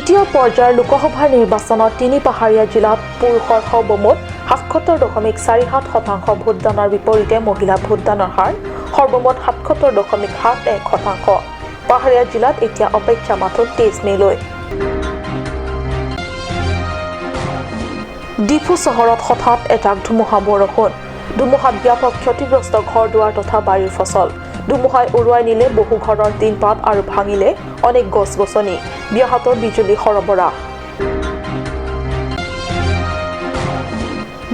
দ্বিতীয় পৰ্যায়ৰ লোকসভাৰ নিৰ্বাচনত তিনি পাহাৰীয়া জিলাত পুৰুষৰ সৰ্বমুঠ 77.47% ভোটদানৰ বিপৰীতে মহিলা ভোটদানৰ হাৰ সৰ্বমুঠ 77.71%। পাহাৰীয়া জিলাত এতিয়া অপেক্ষা মাথো 23 মে'লৈ। ডিফু চহৰত হঠাৎ এজাক ধুমুহা বৰষুণ। ধুমুহাত ব্যাপক ক্ষতিগ্ৰস্ত ঘৰ দুৱাৰ তথা বাৰীৰ ফচল। ধুমুহাই উৰুৱাই নিলে বহু ঘৰৰ টিনপাত আৰু ভাঙিলে অনেক গছ গছনি। ব্যাহত বিজুলী সৰবৰাহ।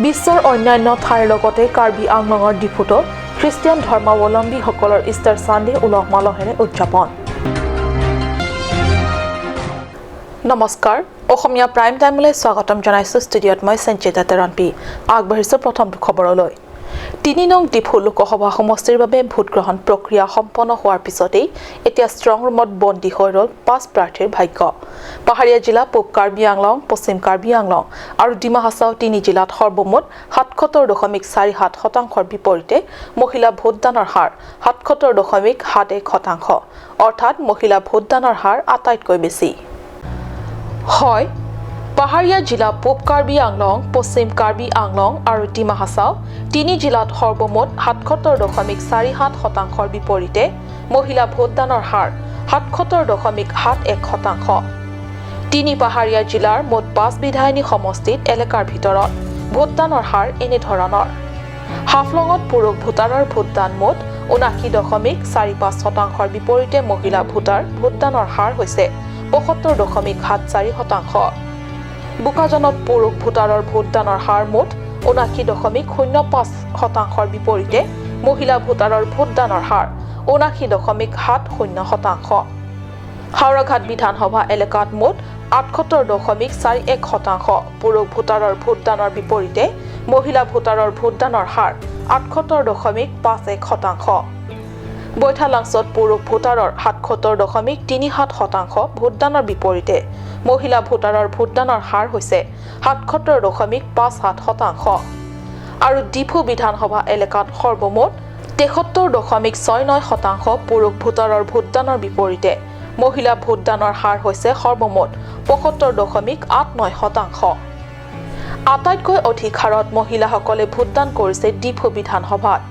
বিশ্বৰ অন্যান্য ঠাইৰ লগতে কাৰ্বি আংলঙৰ ডিফুতো খ্ৰীষ্টিয়ান ধৰ্মাৱলম্বীসকলৰ ইষ্টাৰ ছানডে উলহ মালহেৰে উদযাপন। নমস্কাৰ, অসমীয়া প্ৰাইম টাইমলৈ স্বাগতম জনাইছোঁ। ষ্টুডিঅ'ত মই সঞ্চিতা তেৰণপি। আগবাঢ়িছোঁ প্ৰথমটো খবৰলৈ। 3 নং ডিফু লোকসভা সমষ্টিৰ বাবে ভোটগ্ৰহণ প্ৰক্ৰিয়া সম্পন্ন হোৱাৰ পিছতেই এতিয়া ষ্ট্ৰং ৰুমত বন্দী হৈ ৰ'ল 5 প্ৰাৰ্থীৰ ভাগ্য। পাহাৰীয়া জিলা পূব কাৰ্বি আংলং, পশ্চিম কাৰ্বি আংলং আৰু ডিমা হাছাও তিনি জিলাত সৰ্বমুঠ 77.47%ৰ বিপৰীতে মহিলা ভোটদানৰ হাৰ 77.71%, অৰ্থাৎ মহিলা ভোটদানৰ হাৰ আটাইতকৈ বেছি হয়। পাহাৰীয়া জিলা পূব কাৰ্বি আংলং, পশ্চিম কাৰ্বি আংলং আৰু ডিমা হাছাও তিনি জিলাত সৰ্বমুঠ 77.47%ৰ বিপৰীতে মহিলা ভোটদানৰ হাৰ 77.71%। তিনি পাহাৰীয়া জিলাৰ মুঠ 5 বিধায়িনী সমষ্টিত এলেকাৰ ভিতৰত ভোটদানৰ হাৰ এনেধৰণৰ। হাফলঙত পুৰুষ ভোটাৰৰ ভোটদান মুঠ 79.45%ৰ বিপৰীতে মহিলা ভোটাৰ ভোটদানৰ হাৰ হৈছে 75.74%। বোকাজানত পুৰুষ ভোটাৰৰ ভোটদানৰ হাৰ মুঠ 79.05%ৰ বিপৰীতে মহিলা ভোটাৰৰ ভোটদানৰ হাৰ 79.70%। হাওৰাঘাট বিধানসভা এলেকাত মুঠ 78.41% পুৰুষ ভোটাৰৰ ভোটদানৰ বিপৰীতে মহিলা ভোটাৰৰ ভোটদানৰ হাৰ 78.51%। বৈঠালাংছত পুৰুষ ভোটাৰৰ 77.37% ভোটদানৰ বিপৰীতে মহিলা ভোটাৰৰ ভোটদানৰ হাৰ হৈছে 77.57%। আৰু ডিফু বিধানসভা এলেকাত সৰ্বমুঠ 73.69% পুৰুষ ভোটাৰৰ ভোটদানৰ বিপৰীতে মহিলা ভোটদানৰ হাৰ হৈছে সৰ্বমুঠ 75.89%। আটাইতকৈ অধিক হাৰত মহিলাসকলে ভোটদান কৰিছে ডিফু বিধানসভাত।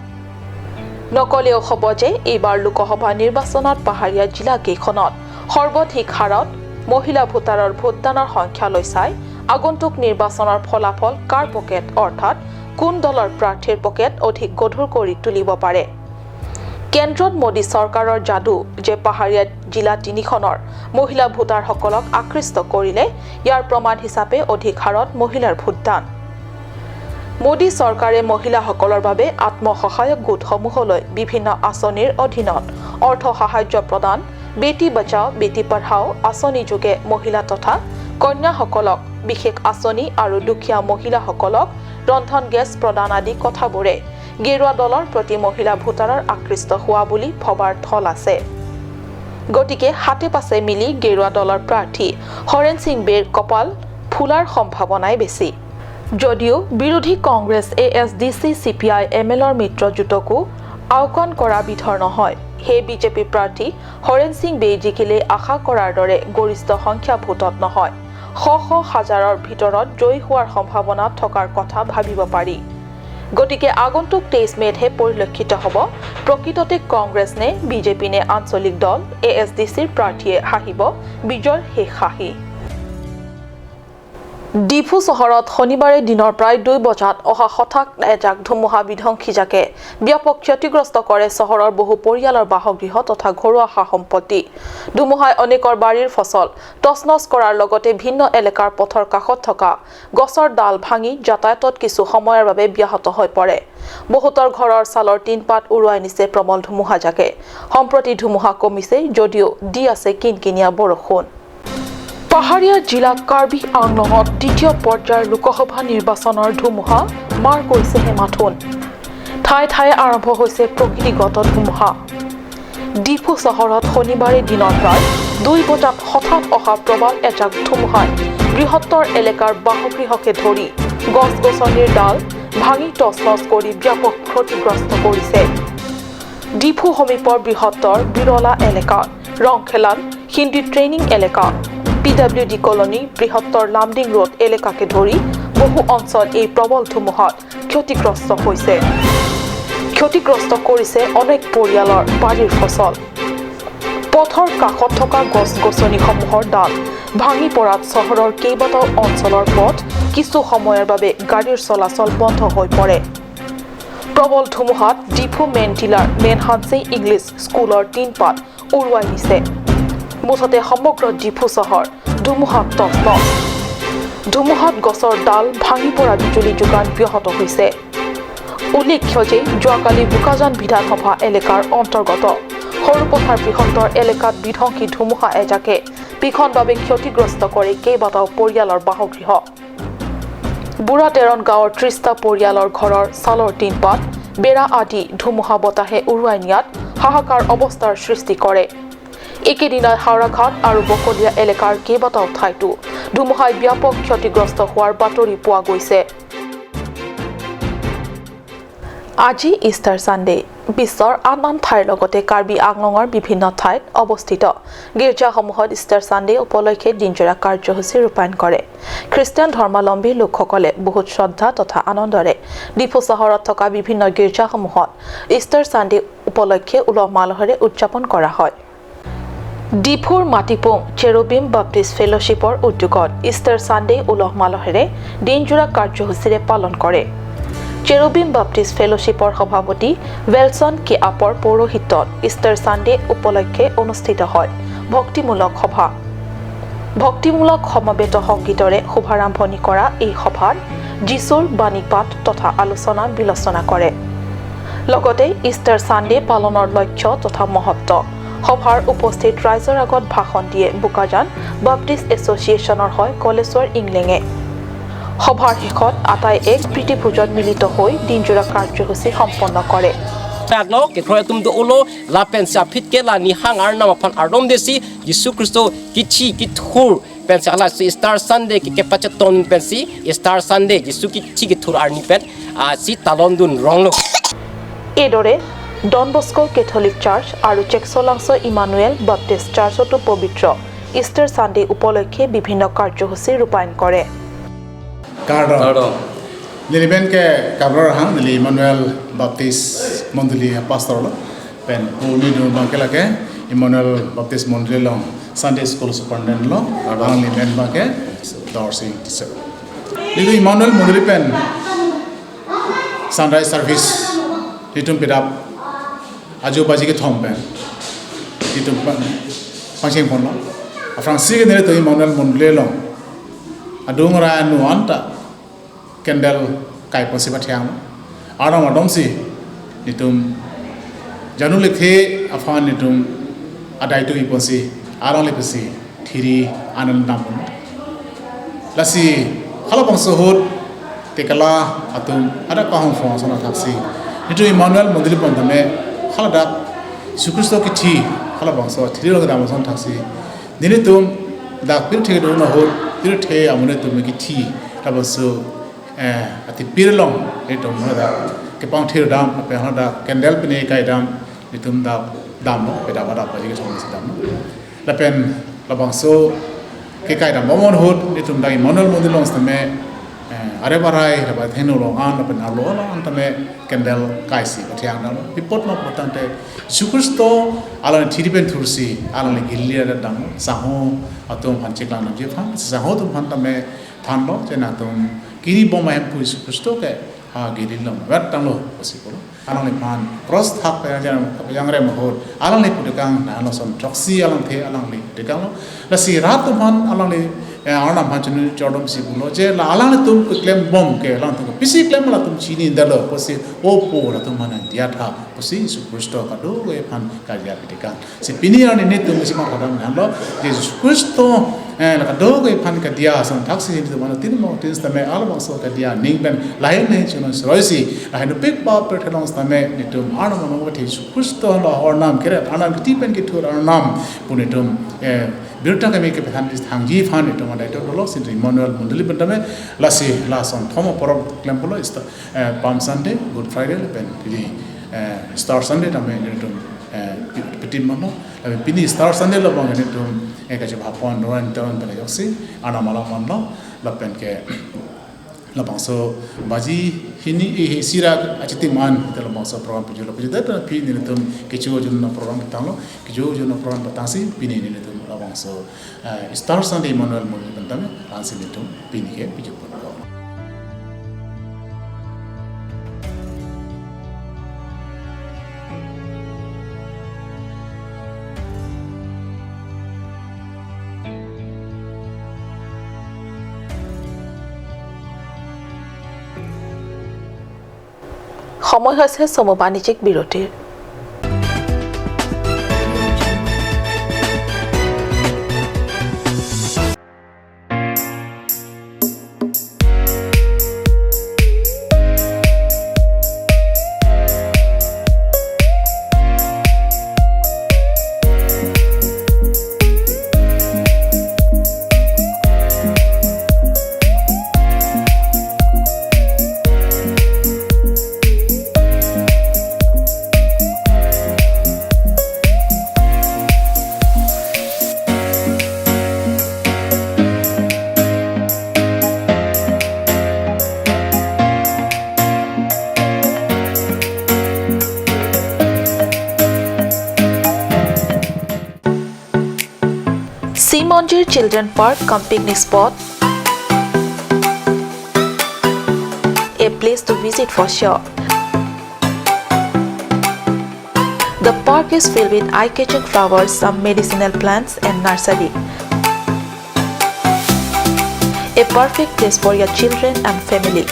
নকলেও হ'ব যে এইবাৰ লোকসভা নিৰ্বাচনত পাহাৰীয়া জিলাকেইখনত সৰ্বাধিক হাৰত মহিলা ভোটাৰৰ ভোটদানৰ সংখ্যালৈ চাই আগন্তুক নিৰ্বাচনৰ ফলাফল কাৰ পকেট, অৰ্থাৎ কোন দলৰ প্ৰাৰ্থীৰ পকেট অধিক গধুৰ কৰি তুলিব পাৰে। কেন্দ্ৰত মোদী চৰকাৰৰ যাদু যে পাহাৰীয়া জিলা তিনিখনৰ মহিলা ভোটাৰসকলক আকৃষ্ট কৰিলে, ইয়াৰ প্ৰমাণ হিচাপে অধিক হাৰত মহিলাৰ ভোটদান। মোদী চৰকাৰে মহিলাসকলৰ বাবে আত্মসহায়ক গোটসমূহলৈ বিভিন্ন আঁচনিৰ অধীনত অৰ্থ সাহায্য প্ৰদান, বেটী বচাও বেটী পঢ়াও আঁচনি যোগে মহিলা তথা কন্যাসকলক বিশেষ আঁচনি আৰু দুখীয়া মহিলাসকলক ৰন্ধন গেছ প্ৰদান আদি কথাবোৰে গেৰুৱা দলৰ প্ৰতি মহিলা ভোটাৰৰ আকৃষ্ট হোৱা বুলি ভবাৰ থল আছে। গতিকে হাতে পাছে মিলি গেৰুৱা দলৰ প্ৰাৰ্থী হৰেণ সিং বেৰ কপাল ফুলাৰ সম্ভাৱনাই বেছি। যদিও বিৰোধী কংগ্ৰেছ, এ S D C, C P I am এলৰ মিত্ৰজোঁটকো আওকাণ কৰা বিধৰ নহয়। সেই বিজেপি প্ৰাৰ্থী হৰেণ সিং বে জিকিলে আশা কৰাৰ দৰে গৰিষ্ঠ সংখ্যা ভোটত নহয়, শ শ হাজাৰৰ ভিতৰত জয়ী হোৱাৰ সম্ভাৱনা থকাৰ কথা ভাবিব পাৰি। গতিকে আগন্তুক 23 মে'তহে পৰিলক্ষিত হ'ব প্ৰকৃততে কংগ্ৰেছ নে বিজেপি নে আঞ্চলিক দল এ এছ ডি চিৰ প্ৰাৰ্থীয়ে হাঁহিব বিজয়ৰ শেষ হাঁহি। ডিফু চহৰত শনিবাৰে দিনৰ প্ৰায় 2 বজাত অহা হঠাৎ এজাক ধুমুহা বিধ্বংসী জাকে ব্যাপক ক্ষতিগ্ৰস্ত কৰে চহৰৰ বহু পৰিয়ালৰ বাসগৃহ তথা ঘৰুৱা সা সম্পত্তি। ধুমুহাই অনেকৰ বাৰীৰ ফচল তছনছ কৰাৰ লগতে ভিন্ন এলেকাৰ পথৰ কাষত থকা গছৰ ডাল ভাঙি যাতায়াতত কিছু সময়ৰ বাবে ব্যাহত হৈ পৰে। বহুতৰ ঘৰৰ ছালৰ টিনপাত উৰুৱাই নিছে প্ৰবল ধুমুহা জাকে। সম্প্ৰতি ধুমুহা কমিছে যদিও দি আছে কিনকিনীয়া বৰষুণ। পাহাৰীয়া জিলা কাৰ্বি আংলঙত দ্বিতীয় পৰ্যায়ৰ লোকসভা নিৰ্বাচনৰ ধুমুহা মাৰ কৰিছেহে মাথোন। ঠায়ে ঠায়ে আৰম্ভ হৈছে প্ৰকৃতিগত ধুমুহা। ডিফু চহৰত শনিবাৰে দিনৰ প্ৰায় 2 বজাত হঠাৎ অহা প্ৰবল এজাক ধুমুহাই বৃহত্তৰ এলেকাৰ বাসগৃহকে ধৰি গছ গছনিৰ ডাল ভাঙি তছনছ কৰি ব্যাপক ক্ষতিগ্ৰস্ত কৰিছে। ডিফু সমীপৰ বৃহত্তৰ বিৰলা এলেকা, ৰংখেলান হিন্দী ট্ৰেইনিং এলেকা, PWD colony, বৃহত্তৰ লামডিং ৰোড এলেকাকে ধৰি বহু অঞ্চল এই প্ৰবল ধুমুহাত ক্ষতিগ্ৰস্ত হৈছে। ক্ষতিগ্ৰস্ত কৰিছে অনেক পৰিয়ালৰ বাৰীৰ ফচল। পথৰ কাষত থকা গছ গছনিসমূহৰ ডাল ভাঙি পৰাত চহৰৰ কেইবাটাও অঞ্চলৰ পথ কিছু সময়ৰ বাবে গাড়ীৰ চলাচল বন্ধ হৈ পৰে। প্ৰবল ধুমুহাত ডিফু মেইন টিলাৰ মেনহানচে ইংলিছ স্কুলৰ টিনপাত উৰুৱাই নিছে। মুঠতে সমগ্ৰ ডিফু চহৰ ধুমুহাত তছনছ। ধুমুহাত গছৰ ডাল ভাঙি পৰা বিজুলী যোগান ব্যাহত হৈছে। উল্লেখ্য যে যোৱাকালি বোকাজান বিধানসভা এলেকাৰ অন্তৰ্গত সৰুপথাৰ বৃহত্তৰ এলেকাত বিধ্বংসী ধুমুহা এজাকে ভীষণভাৱে ক্ষতিগ্ৰস্ত কৰে কেইবাটাও পৰিয়ালৰ বাসগৃহ। বুঢ়া তেৰণ গাঁৱৰ 30টা পৰিয়ালৰ ঘৰৰ ছালৰ টিনপাত, বেৰা আদি ধুমুহা বতাহে উৰুৱাই নিয়াত হাহাকাৰ অৱস্থাৰ সৃষ্টি কৰে। একেদিনাই হাওৰাঘাট আৰু বকলীয়া এলেকাৰ কেইবাটাও ঠাইতো ধুমুহাই ব্যাপক ক্ষতিগ্ৰস্ত হোৱাৰ বাতৰি পোৱা গৈছে। আজি ইষ্টাৰ ছানডে। বিশ্বৰ আন আন ঠাইৰ লগতে কাৰ্বি আংলঙৰ বিভিন্ন ঠাইত অৱস্থিত গীৰ্জাসমূহত ইষ্টাৰ ছানডে উপলক্ষে দিনজোৰা কাৰ্যসূচী ৰূপায়ণ কৰে। খ্ৰীষ্টান ধৰ্মাৱলম্বী লোকসকলে বহুত শ্ৰদ্ধা তথা আনন্দৰে ডিফু চহৰত থকা বিভিন্ন গীৰ্জাসমূহত ইষ্টাৰ ছানডে উপলক্ষে উলহ মালহেৰে উদযাপন কৰা হয়। ডিফুৰ মাটিপুং চেৰুবিম বাপ্টিষ্ট ফেলোশ্বিপৰ উদ্যোগত ইষ্টাৰ ছানডে উলহ মালহেৰে দিনজোৰা কাৰ্যসূচীৰে পালন কৰে। চেৰুবিম বাপ্টিষ্ট ফেলোশ্বিপৰ সভাপতি ৱেলছন কে আপৰ পৌৰোহিত্যত ইষ্টাৰ ছানডে উপলক্ষে অনুষ্ঠিত হয় ভক্তিমূলক সভা। ভক্তিমূলক সমবেত সংগীতৰে শুভাৰম্ভণি কৰা এই সভাত যীশুৰ বাণী পাঠ তথা আলোচনা বিলোচনা কৰে। লগতে ইষ্টাৰ ছানডে পালনৰ লক্ষ্য তথা মহত্ব সভাৰ উপস্থিত ৰাইজৰ আগত ভাষণ দিয়ে বোকাজান বাপ্টিষ্ট এছ'চিয়েশ্যনৰ হয় কলেশ্বৰ ইংলেঙে। সভাৰ শেষত আটাই এক প্ৰীতিভোজত মিলিত হৈ দিনজোৰা কাৰ্যসূচী সম্পন্ন কৰে। এইদৰে ডন বস্কো কেথলিক চাৰ্চ আৰু চেকচলাংছ ইমানুৱেল বাপ্টিষ্ট চাৰ্চতো পবিত্ৰ ইষ্টাৰ ছানডে উপলক্ষে বিভিন্ন কাৰ্যসূচী ৰূপায়ণ কৰে। Niliben ke kabrar hang nili Emmanuel Baptist Monduli pastor lo pen uni du bangke lake Emmanuel Baptist Monduli long Sunday School superintendent lo hang li men bangke dorsing teacher nili Emmanuel Monduli pen sunrise service litum pidap aju baji ke thom pen litum pangseng pon lo afrang si ke nili to Emmanuel Monduli long adung ra nu anta candle kai posi ba thiang aram adom si nitum janu lekhe afan nitum adai tu iposi aram le posi thiri anand nam lasi khala bang sohot tekala atum ada kahong fong sona thaksi nitu Emmanuel Monduli pondame khala da Sukristo ki thi khala bang so thiri rong dam son thaksi nitum dak pir the do na hot pir the amune tum ki thi tabasu ati pirlong etom da ke pang thir dam pe ha da candle pine kai dam itum da dam no pe da ba da pa ji ke thong si dam la pen la bang so ke kai dam momon hot itum da Emmanuel Monduli stame are barai ra ba theno long an la pen alo la an tame candle kai si pathiang na pipot no patante Sukristo ala thiri pen thursi ala le gillia da dam saho atum han chekla nam je phan saho tum phan tame than lo chena tum kiri boma hem pu Kristo ke ha giri lom rat tang lo possible alang le pan cross thak pa yang yang re mo hot alang le pudekang na lo son troxy alang the alang le dekang lo la si rat tum han alang le arnam han chunu chodom si bulo je la alang le tum claim bom ke alang tum pisi claim la tum chini dalo posi o po la tum han dia tha posi Kristo ka do ge phan ka ya dekang si pini ani ne tum si ma khadam han lo Jesus Kristo la ka do ge phan ka dia son taxi ni tum tin mo tin sta me al bang so ka dia ning ben lai ne chuno roisi la no pik pa per thelong sta me ni tum arnam no the Kristo la ornam kere arnam ki pen ki thur arnam pune tum birta ka me ke phan thang ji phan ni tum dai to lo sin Emmanuel Monduli ben me la si la son thomo porob klem polo ista Palm Sunday, Good Friday le pen di Star Sunday ta me ni tum pitim no la pini star Sunday la bang ne tum e ka ba pon ron ton pen yok si ana mala mon no la pen ke la bang so baji hini e sira achiti man te la bang so program pu lo pu da ta pi ni tum ke chu jun no program tang lo ke chu jun no program tang si pi ni ni tum la bang so star Sunday Emmanuel mo ni tam ran si ni tum pi ni ke pi ju. সময় হৈছে চমু বাণিজ্যিক বিৰতিৰ। Simonjir Children Park cum picnic spot, a place to visit for sure. The park is filled with eye-catching flowers, some medicinal plants and nursery. A perfect place for your children and family.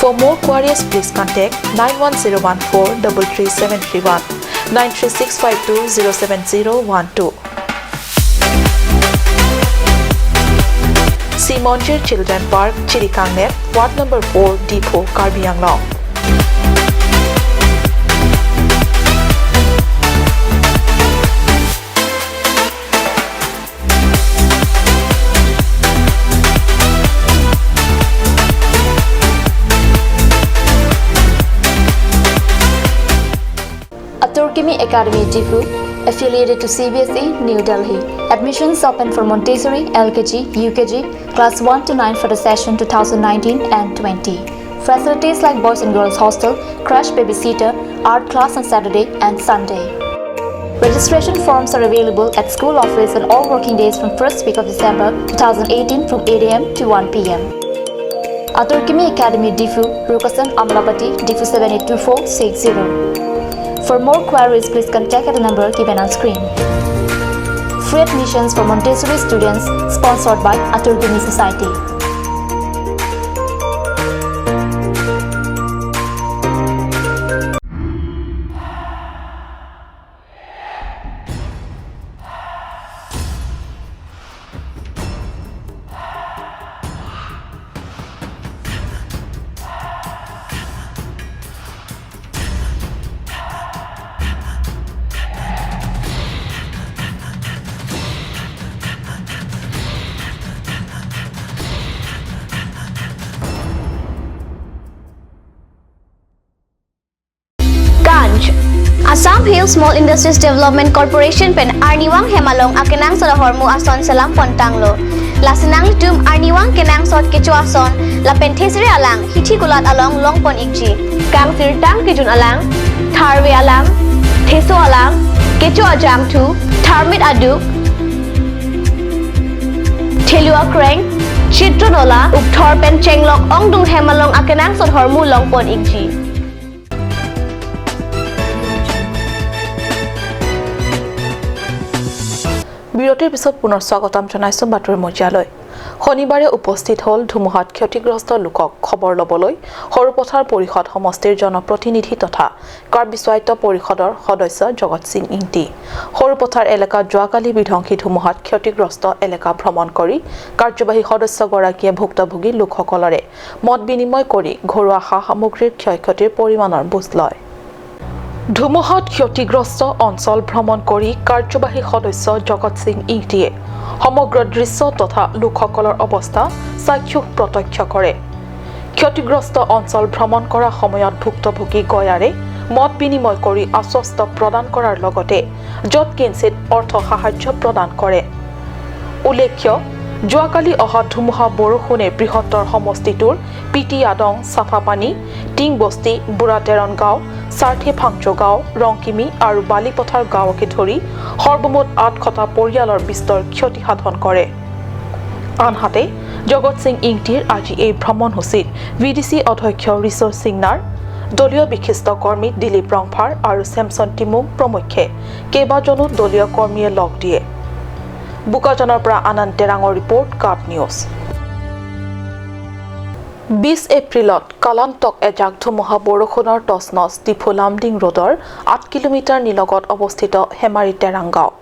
For more queries, please contact 91014 33731. 93652 07012. Simonjir Children Park, Chirikangnep, Ward Number 4, Depot, Karbi Anglong. Aturkimi Academy Diphu, affiliated to CBSE, New Delhi. Admissions open for Montessori, LKG, UKG, class 1 to 9 for the session 2019 and 20. Facilities like boys and girls hostel, crash babysitter, art class on Saturday and Sunday. Registration forms are available at school office on all working days from first week of December 2018 from 8 a.m. to 1 p.m. Aturkimi Academy Diphu, Rukasan, Amlapati, Diphu 782460. For more queries, please contact at the number given on screen. Free admissions for Montessori students sponsored by Aturkimi Society. Assam Hill Small Industries Development Corporation pen Arniwang Hemalong akenang soda hormu ason salam pontanglo. Lasinang litum Arniwang kenang sot kecho ason la pen thesre alang hithi gulat along long pon ikji. Kang sirtang kijun alang, tharwe alang, theso alang, kecho ajang thu, tharmit aduk, thelua kreng, chitronola upthor pen chenglok ongdung hemalong akenang sot hormu long pon ikji. বিৰতিৰ পিছত পুনৰ স্বাগতম জনাইছো বাতৰি মজিয়ালৈ। শনিবাৰে উপস্থিত হ'ল ধুমুহাত ক্ষতিগ্ৰস্ত লোকক খবৰ ল'বলৈ সৰুপথাৰ পৰিষদ সমষ্টিৰ জনপ্ৰতিনিধি তথা কাৰ্বি স্বায়ত্ত পৰিষদৰ সদস্য জগত সিং ইংটি। সৰুপথাৰ এলেকাত যোৱাকালি বিধ্বংসী ধুমুহাত ক্ষতিগ্ৰস্ত এলেকা ভ্ৰমণ কৰি কাৰ্যবাহী সদস্যগৰাকীয়ে ভুক্তভোগী লোকসকলৰে মত বিনিময় কৰি ঘৰুৱা সা সামগ্ৰীৰ ক্ষয় ক্ষতিৰ পৰিমাণৰ বুজ লয়। ধুমুহাত ক্ষতিগ্ৰস্ত অঞ্চল ভ্ৰমণ কৰি কাৰ্যবাহী সদস্য জগত সিং ইংটিয়ে সমগ্ৰ দৃশ্য তথা লোকসকলৰ অৱস্থা চাক্ষুষ প্ৰত্যক্ষ কৰে। ক্ষতিগ্ৰস্ত অঞ্চল ভ্ৰমণ কৰা সময়ত ভুক্তভোগী গয়াৰে মত বিনিময় কৰি আশ্বস্ত প্ৰদান কৰাৰ লগতে য'ত কিঞ্চিত অৰ্থ সাহায্য প্ৰদান কৰে। উল্লেখ্য, যোৱাকালি অহা ধুমুহা বৰষুণে বৃহত্তৰ সমষ্টিটোৰ পিটি আদং, চাফাপানী, টিংবস্তি, বুঢ়াটেৰণ গাঁও, চাৰ্থে ফাংচো গাঁও, ৰংকিমি আৰু বালিপথাৰ গাঁৱকে ধৰি সৰ্বমুঠ ৮০০টা পৰিয়ালৰ বিস্তৰ ক্ষতি সাধন কৰে। আনহাতে জগত সিং ইংটিৰ আজি এই ভ্ৰমণসূচীত ভিডিচি অধ্যক্ষ ৰিচৰ সিংনাৰ, দলীয় বিশিষ্ট কৰ্মী দিলীপ ৰংফাৰ আৰু চেমছন টিমুং প্ৰমুখ্যে কেইবাজনো দলীয় কৰ্মীয়ে লগ দিয়ে। বোকাজানৰ পৰা আনন্দ তেৰাঙৰ ৰিপৰ্ট, কাট নিউজ। ২০ এপ্ৰিলত কালান্তক এজাক ধুমুহা বৰষুণৰ তছনছ ডিফু লামডিং ৰোডৰ ৮ কিলোমিটাৰ নিলগত অৱস্থিত হেমাৰী টেৰাং গাঁও।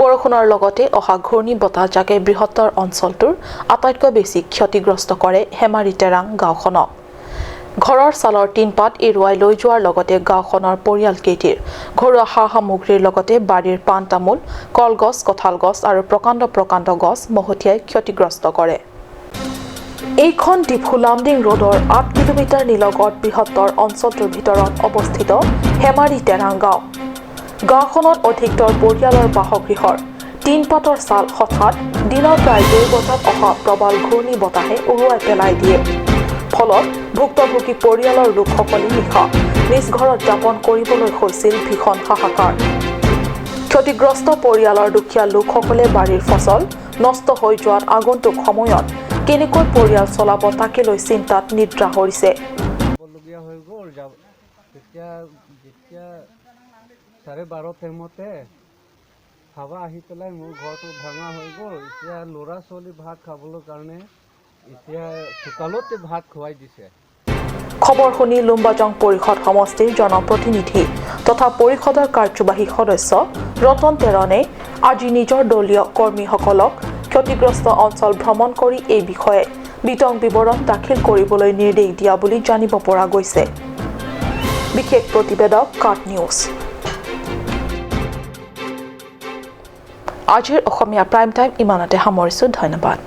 বৰষুণৰ লগতে অহা ঘূৰ্ণী বতাহজাকে বৃহত্তৰ অঞ্চলটোৰ আটাইতকৈ বেছি ক্ষতিগ্ৰস্ত কৰে হেমাৰী টেৰাং গাঁওখনক। ঘৰৰ ছালৰ টিনপাত এৰুৱাই লৈ যোৱাৰ লগতে গাঁওখনৰ পৰিয়ালকেইটিৰ ঘৰুৱা সা সামগ্ৰীৰ লগতে বাৰীৰ পাণ তামোল, কলগছ, কঁঠাল গছ আৰু প্ৰকাণ্ড প্ৰকাণ্ড গছ মহতিয়াই ক্ষতিগ্ৰস্ত কৰে। এইখন ডিফু লামডিং ৰোডৰ ৮ কিলোমিটাৰ নিলগত বৃহত্তৰ অঞ্চলটোৰ ভিতৰত অৱস্থিত হেমাৰী টেৰাং গাঁও। গাঁওখনত অধিকতৰ পৰিয়ালৰ বাসগৃহৰ টিনপাতৰ ছাল হঠাৎ দিনৰ প্ৰায় ২ বজাত অহা প্ৰবল ঘূৰ্ণী বতাহে উৰুৱাই পেলাই দিয়ে। ফলত ভুক্তভোগী পৰিয়ালৰ লোকসকলে নিশা নিজ ঘৰত যাপন কৰিবলৈ হৈছিল ভীষণ হাহাকাৰ। ক্ষতিগ্ৰস্ত পৰিয়ালৰ দুখীয়া লোকসকলে বাৰীৰ ফচল নষ্ট হৈ যোৱাত আগন্তুক সময়ত কেনেকৈ পৰিয়াল চলাব তাকে লৈ চিন্তাত নিদ্ৰা হৰিছে। হৈ গ'ল। তেতিয়া যেতিয়া 12:30 টাইমতে হাৱা আহি পেলাই মোৰ ঘৰটো ভাঙা হৈ গ'ল। এতিয়া ল'ৰা ছোৱালী ভাত খাবলৈ কাৰণে এতিয়া চোতালতে ভাত খুৱাই দিছে। খবৰ শুনি লুম্বাজং পৰিষদ সমষ্টিৰ জনপ্ৰতিনিধি তথা পৰিষদৰ কাৰ্যবাহী সদস্য ৰতন তেৰণে আজি নিজৰ দলীয় কৰ্মীসকলক ক্ষতিগ্ৰস্ত অঞ্চল ভ্ৰমণ কৰি এই বিষয়ে বিতং বিৱৰণ দাখিল কৰিবলৈ নিৰ্দেশ দিয়া বুলি জানিব পৰা গৈছে। বিশেষ প্ৰতিবেদক, কাট নিউজ। আজিৰ অসমীয়া প্ৰাইম টাইম ইমানতে সামৰিছোঁ। ধন্যবাদ।